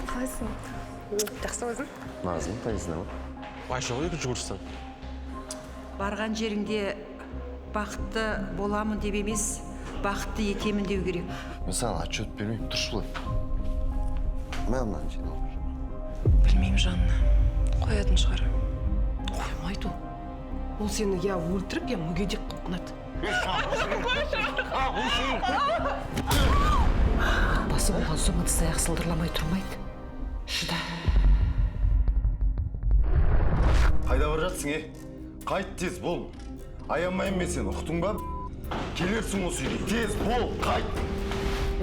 Қалайсың? Жақсы, өзің? Назым, танисың ба? Айша ғой екінші курстан. Барған жеріңде бақытты боламын деп емес, бақытты етемін деу керек. Мен саған отчет бермеймін, тұршы былай. Мә, мынаны жинап. Білмеймін, Жанна. Қоятын шығар. Қоймайды ол. Ол сені я өлтіріп, я мүгедек қылып қынады. Отбасы болған соң ыдыс аяқ сылдырламай тұрмайды. Шыда. Қайда бара жатсың, е? Қайт, тез бол. Аямаймын мен сені, ұқтың ба? Келерсің осы үйге, тез бол, қайт.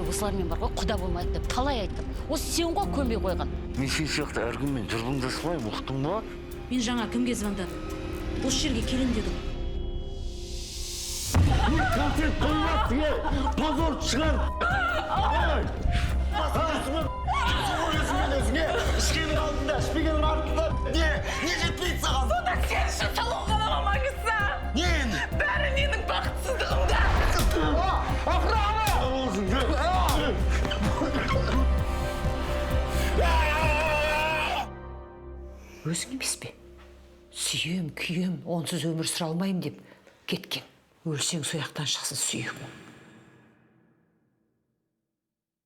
Осылармен бар ғой, құда болмайды деп талай айттым. Осы сен ғой көнбей қойған. Мен сен сияқты әркіммен жырбыңдаспаймын, ұқтың ба? Мен жаңа кімге звондадым? Осы жерге келем дедім. Концерт қоймапсың, е? Позор шығар. Ей! Өзіңе, ішкеннің алдында, ішпегеннің артында. Не? Не жетпейді саған? Сонда сен үшін салон ғана ма маңызды? Не енді? Бәрі менің бақытсыздығымда. Охрана! Өзің емес пе? Сүйем, күйем, онсыз өмір сүре алмаймын деп кеткен. Өлсең сояқтан шықсын сүйегің.